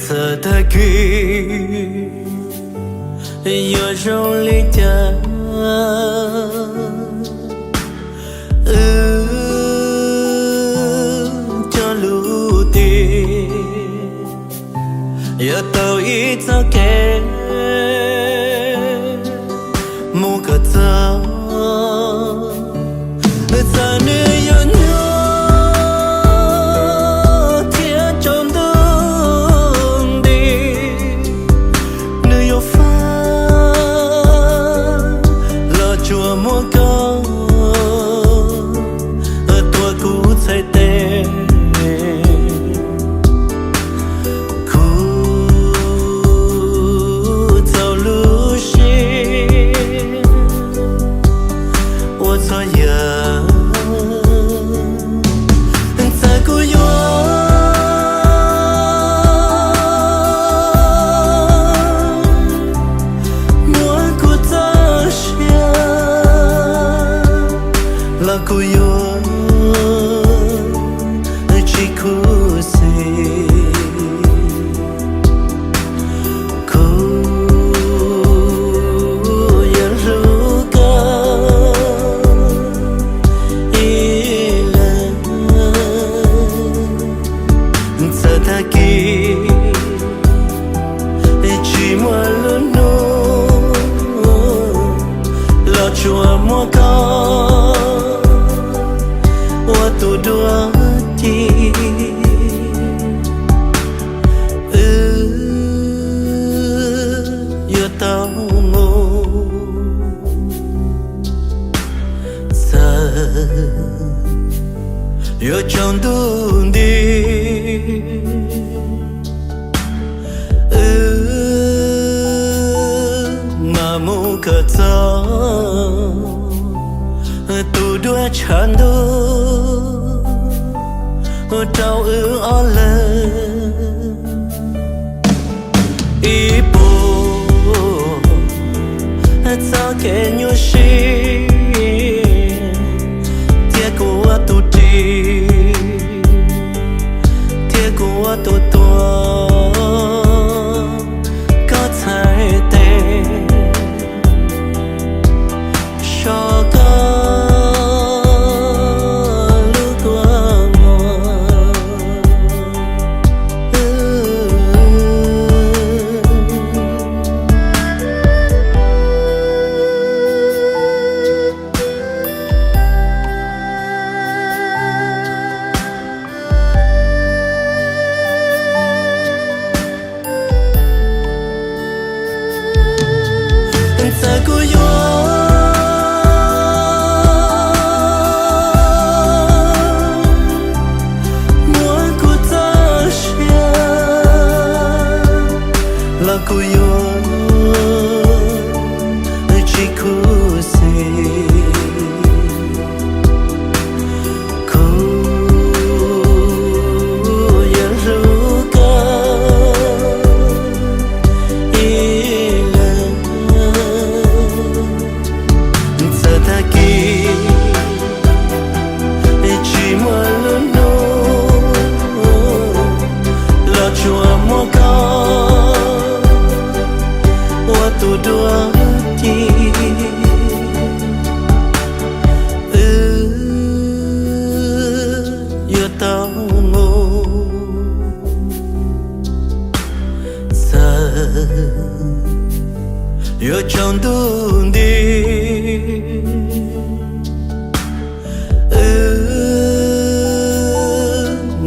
Txawm tag kis yuav zoo li cas, wb cov lub tiam yuav tau ib txoj kev mus kom txog. Txawm nws yuav nyuaj thiab tsaus ntuj nti, nws yuav fab los tsuas muab koj tuav kuv txhais tes. Kuv txaus lub siab ua txhua yam, txawm kuv yuav muab kuv txoj sia los kuv yuav tsis khuv xim. Kuv yuav hlub koj ib leeg, txawm tag kis tsis muaj lub hnub los tsuas muab koj ua tus dua ci. Wb yuav tau mus, txawm yuav tsaus ntuj nti, wb mam mus kom txog tus dua tshav ntuj rau wb ob leeg. Ib puas txoj kev nyuaj siab, thiab kuv ua tus ris, thiab kuv ua tus tuag koj txhais tes. Soj koj lub kua muag. Txawm kuv yuav muab kuv txoj sia los kuv yuav tsis khuv xim. Kuv yuav hlub koj ib leeg, txawm tag kis tsis muaj lub hnub los tsuas muab koj ua tus dua ci. Wb yuav tau mus, txawm yuav tsaus ntuj nti, wb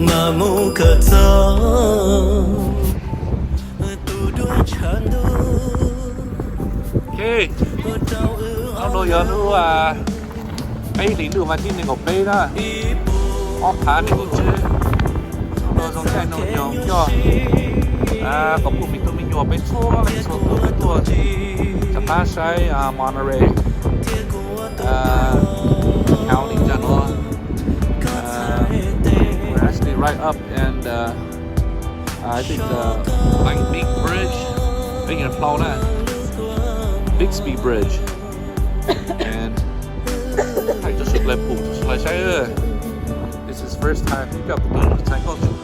mam mus kom txog tus dua tshav ntuj. Hnub no yog hnub peb hlis lub vas thib nees nkaum peb na, ob phav nees nkaum tsib. Hnub no zoo caij noo nyoog coj qhov pub me tub me nyuam peb txhua leej txhua tus tuaj rov qab saib Monterey County tam no. We're actually right up and uh, I think the Big Bridge, Big and Paul, Bixby Bridge. And hais rau sawv daws pum sawv daws saib, this is first time ib co kuv tuaj txhais koj tsuas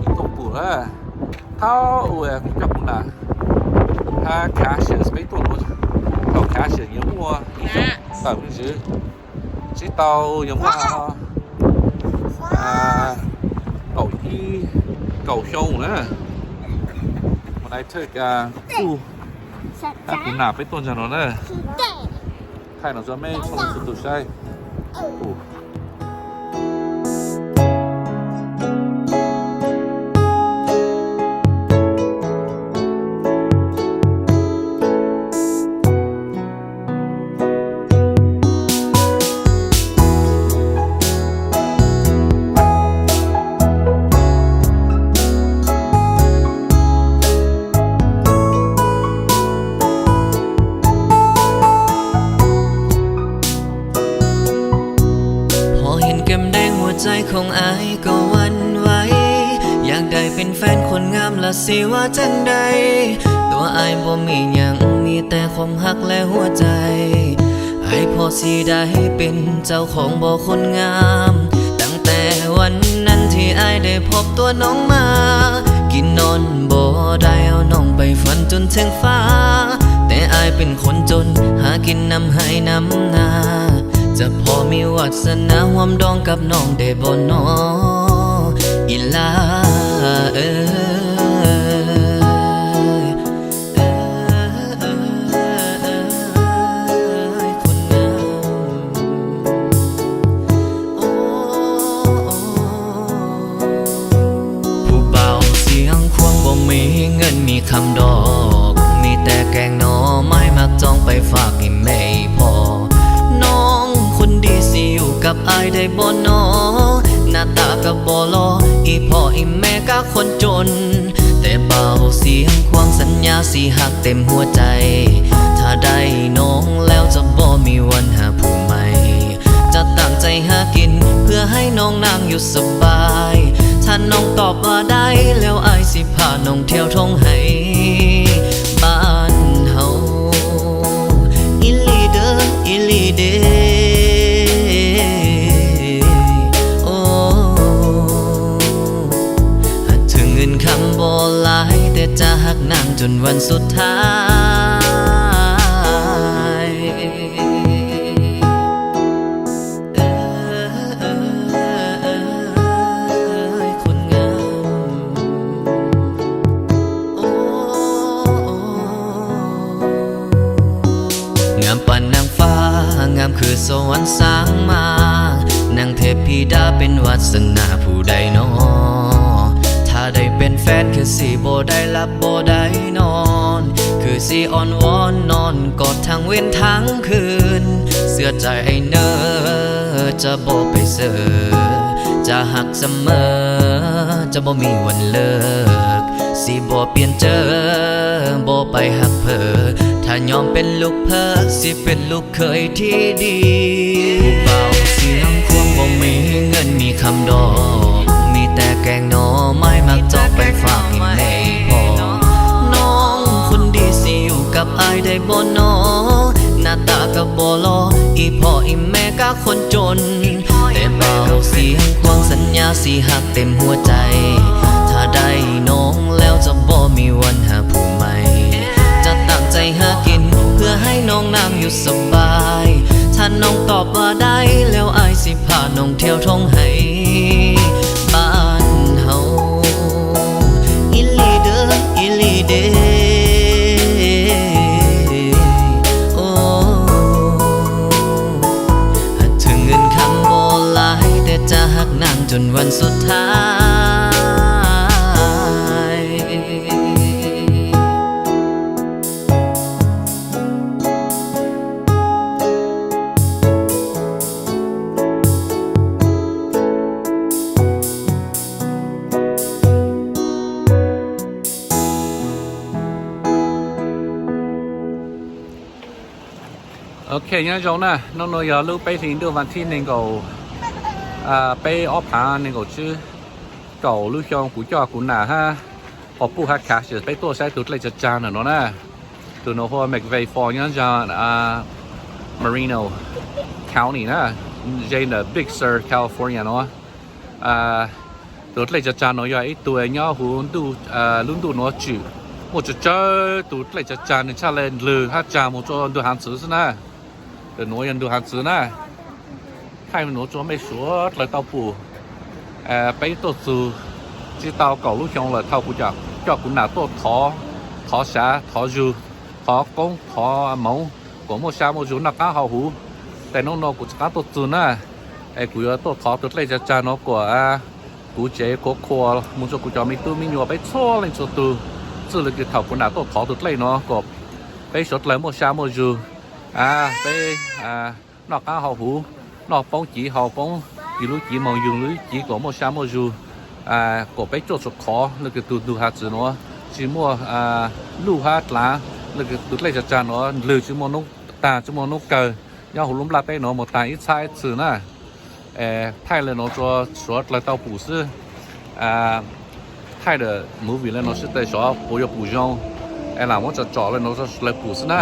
ib tug pum na. Thaum uas kuv coj kuv nam hab Cassius peb tuaj nuav, thaum Cassius yuav muaj ib xyoos tawm me ntsis, tsis tau yuav muaj kaum ib, kaum xyoo na. When I took, uh, Kuv hab kuv nam peb tuaj ntawm no na. Thaij no rua mej txhua leej txhua tug saib.พอเห็นแก้มแดงหัวใจของอ้ายก็หวั่นไหว อยากได้เป็นแฟนคนงามละสิว่าจั่งใด ตัวอ้ายบ่มีหยัง มีแต่ความฮักและหัวใจ อ้ายพอสิได้เป็นเจ้าของบ่คนงาม ตั้งแต่วันนั้นที่อ้ายได้พบตัวน้องมา กินนอนบ่ได้เอาน้องไปฝันจนถึงฟ้า แต่อ้ายเป็นคนจน หากินนำไฮ่นำนา จะพอมีวาสนาร่วมดองกับน้องได้บ่น้อ อีหล่าเอ้ย เอ้ย คนงาม โอ้ ผู้บ่าวเสียงควงบ่มีเงินมีคำดอก มีแต่แกงหน่อไม้มักจ้องไปฝากอีแม่อีพ่อ น้องคนดีสิอยู่กับอ้ายได้บ่น้อ หน้าตาก็บ่หล่อ อีพ่ออีแม่ก็คนจน แต่บ่าวเสียงควงสัญญาสิฮักเต็มหัวใจ ถ้าได้น้องแล้วจะบ่มีวันหาผู้ใหม่ จะตั้งใจหากินเพื่อให้น้องนางอยู่สบาย ถ้าน้องตอบว่าได้แล้วอ้ายสิพาน้องเที่ยวท่องไฮ่บ้านเฮา อีหลีเด้อ อีหลีเด้ โอ้ ถึงเงินคำบ่หลาย แต่จะฮักนางจนวันสุดท้าย เอ้ย เอ้ย คนงาม โอ้ งามปานนางฟ้า งามคือสวรรค์สร้างมา นางเทพธิดาเป็นวาสนาผู้ใดน้อ ถ้าได้เป็นแฟนคือสิบ่ได้หลับบ่ได้นอน คือสิอ้อนวอนนอนกอดทั้งเว็นทั้งคืน เชื่อใจอ้ายเน่อ จะบ่ไปเสอ จะฮักเสมอ จะบ่มีวันเลิก สิบ่เปลี่ยนเจอ บ่ไปฮักเผลอ ถ้ายอมเป็นลูกเผอ สิเป็นลูกเขยที่ดี ผู้บ่าวเสียงควงบ่มีเงินมีคำดอก มีแต่แกงหน่อไม้มักจ้องไปฝากอีแม่อีพ่อ น้องคนดีสิอยู่กับอ้ายได้บ่น้อ หน้าตาก็บ่หล่อ อีพ่ออีแม่ก็คนจน แต่บ่าวเสียงควงสัญญาสิฮักเต็มหัวใจ ถ้าได้น้องแล้วจะบ่มีวันหาผู้ใหม่ จะตั้งใจหากินเพื่อให้น้องนางอยู่สบาย ถ้าน้องตอบว่าได้แล้วอ้ายสิพาน้องเที่ยวท่องไฮ่บ้านเฮา อีหลีเด้อ อีหลีเด้ โอ้ ถึงเงินคำบ่หลาย แต่จะฮักนางจนวันสุดท้าย Ok, nyob zoo na, hnub no yog lub peb hlis ntuj vas thib nees nkaum peb ob phav nees nkaum tsib, kaum lub xyoo kuv coj kuv nam hab Pov Puj hab Cassius peb tuaj saib tus dlej tsag tsag ntawm no na. Tus no hu ua McVeigh Falls nyob ntawm Moreno County na, ze ntawm Big Sur, California no. Tus dlej tsa tsag no yog ib tug nyob huv lub ntuj nuav tshwm, muaj tsawg tsawg tus dlej tsa tsag, nwg tshaj le ndlwg hab tsag moog rua ntug hav ntxwv xwb na. Tus nuav yog ntug hav ntxwv na. Thaij nuav rua mej suav dlawg tau pum. Peb tuaj txug tsi tau kaum lub xyoo lawm thaum kuv coj kuv nam tuaj thov, thov sav thov zug, thov koob thov moov kuas muaj sab muaj zug noj qaab hau huv. Tej nub no kuv rov qaab tuaj txug na, es kuv yuav tuaj thov tus dlej tsa tsag no kuas kuv tsev khuav khuas moog rua kuv cov me tub me nyuam peb txhua leej txhua tug, txwj le kws thaum kuv nam tuaj thov tus dlej no kuas peb suav dlawg muaj sab muaj zug, peb noj qaab hau huv, noj poob civ haus poob, yug lub civ moog yug lub civ kuas muaj sab muaj zug, kuas peb cuaj tsua qhov le kws tug ntug hav ntxwv nuav tsi muaj luj hab dlaav, le kws tus dlej tsa tsag nuav ndlwg tsi muaj nub taag tsi muaj nub kawg, nyob huv lub nplaj teb nuav moog taag ib txhab ib txhis na. Thaij le nuav rua suav dlawg tau pum xwb. Thaij movie le nuav sib teg sov puas yuav pum zoo, es lam muab tsom tsom le nuav rua dlawg pum xwb na.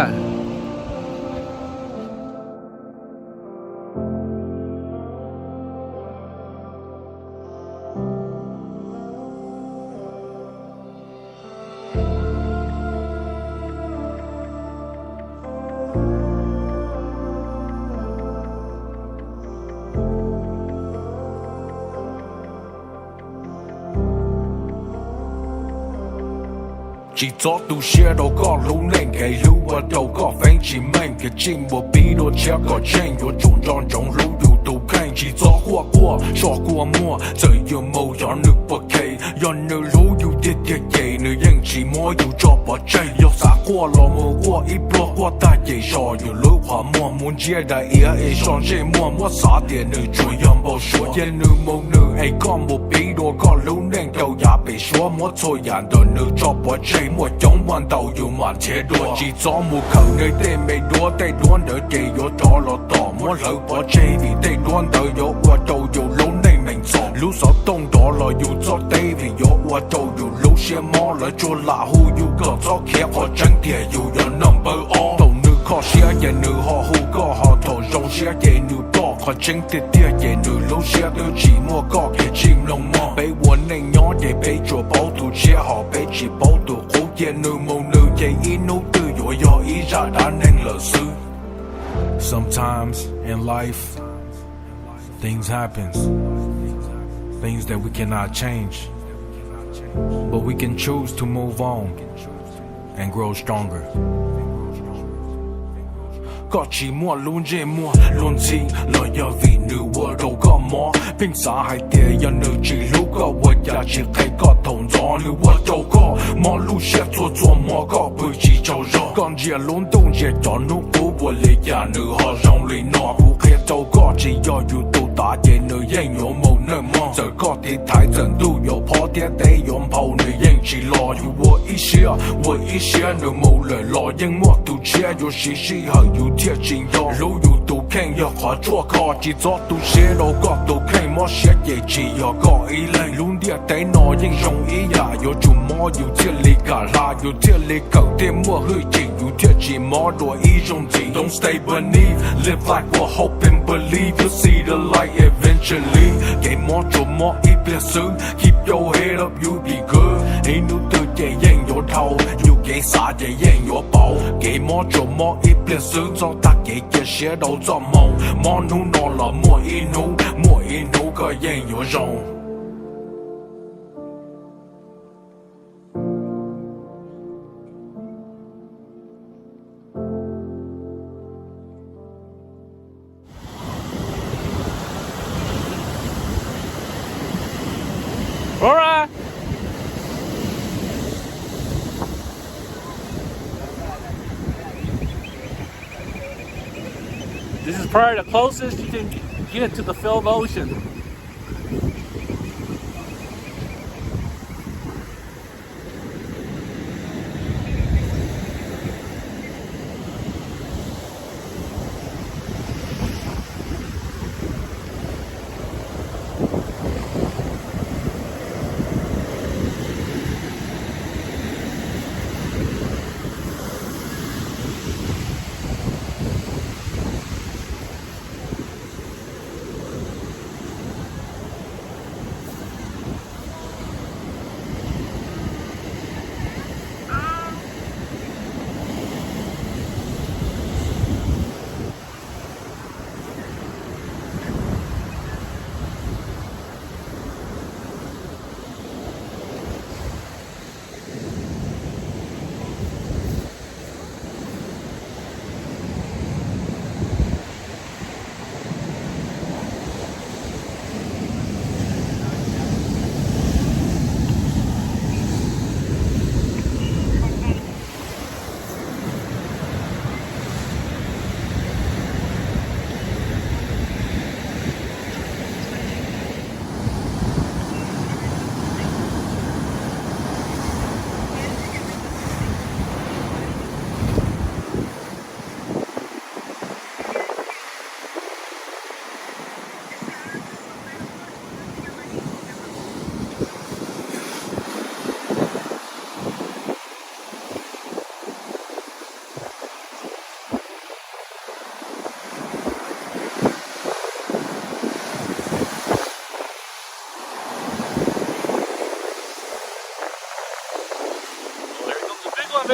Tsis txhob tu siab rau koj lub neej, kev hlub ua rau koj feeb tsis meej, kev tsij npuas pib dua tshiab kom tsheej, yuav tsum nco ntsoov hlub yus tus kheej. Tsis txhob quaj quaj soj quaj muag, txawm yus mus xyov nws puas khe, yog nws hlub yus tiag tiag ces nws yeej tsis muab yus tso pov tseg. Yog xav quaj los mus quaj ib pluag, quaj tag ces so yus lub qhov muag, mus ntsiab daim iav es so ntsej muag, muab xav tias nws tsuas yog npau suav, cia nws mus nws es koj npuas pib dua koj lub neej rau yav pem suab, muab txhua yam ntawm nws tso pov tseg, muaj coob muaj ntau yus mam nrhiav dua. Tsis txhob mus khawm nws tej me duab, tej duab ntawd ces yuav rov los tom, muab hlawv pov tseg vim tej duab ntawd yuav ua rau yus lub neej meem txom. Lub xov tooj nrov los yus txoj teb vim yuav ua rau yus lub siab mob, lawv tsuas lam hu yus kom txhob khiav, qhov tseeb tiag yus yog number ob. Thaum nws kho siab ces nws ho hu koj, ho thaum zoo siab ces nws ploj, qhov tseeb tiag tiag ces nws lub siab twb tsis muaj koj, kev tsij mloog mog. Peb ua neej nyob ces peb tsuas paub tus tshiab, ho peb tsis paub tus qub, cia nws mus nws ces ib hnub twg yuav yog ib zaj dab neeg lawm xwb. Sometimes in life, things happens, things that we cannot change, but we can choose to move on and grow stronger. Koj tsis muaj lub ntsej muag luag ntxhi los yog vim nws ua rau koj mob. Pheej xav hais tias yog nws tsis hlub koj ua cas tsis qhia koj thaum ntxov, nws ua rau koj mob lub siab txhua txhua hmo, koj pw tsis tsaug zog. Koj ntsia lub ntuj ntsia cov hnub qub, ua li cas nws ho zoo li no. Kuv qhia rau koj, tsis yog yus tus tav ces nws yeej yuav mus nawj mog. Txawm koj tiv thaiv, txawm ntuj yuav phob thiab teb yuav nphau, nws yeej tsis los. Yus ua ib siab ua ib siab, nws mus lawm los yeej muaj tus tshiab, yuav siv sij hawm yus thiaj tsis nco. Hlub yus tus kheej yog qhov tshuaj kho, tsis txhob tu siab rau koj tus kheej, mob siab ces tsis yog koj ib leeg. Lub ntiaj teb no yeej zoo ib yam, yuav tsum mob yus thiaj li kam hla, yus thiaj li kawm thiaj muaj hwj chim, yus thiaj tsis mob dua ib zaug ntxiv. Don't stay beneath, live life with hope and believe, you'll see the light eventually. Kev mob tsuas mob ib pliag xwb, keep your head up, you'll be good. Ib hnub twg ces yeej yuav dhau, yus kev xav ces yeej yuav pauv. Kev mob tsuas mob ib pliag xwb, txhob tag kev cia siab rau txoj hmoo. Mob hnub no los muaj ib hnub, muaj ib hnub koj yeej yuav zoo. Alright. This is probably the closest you can get to the filled ocean.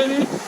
li.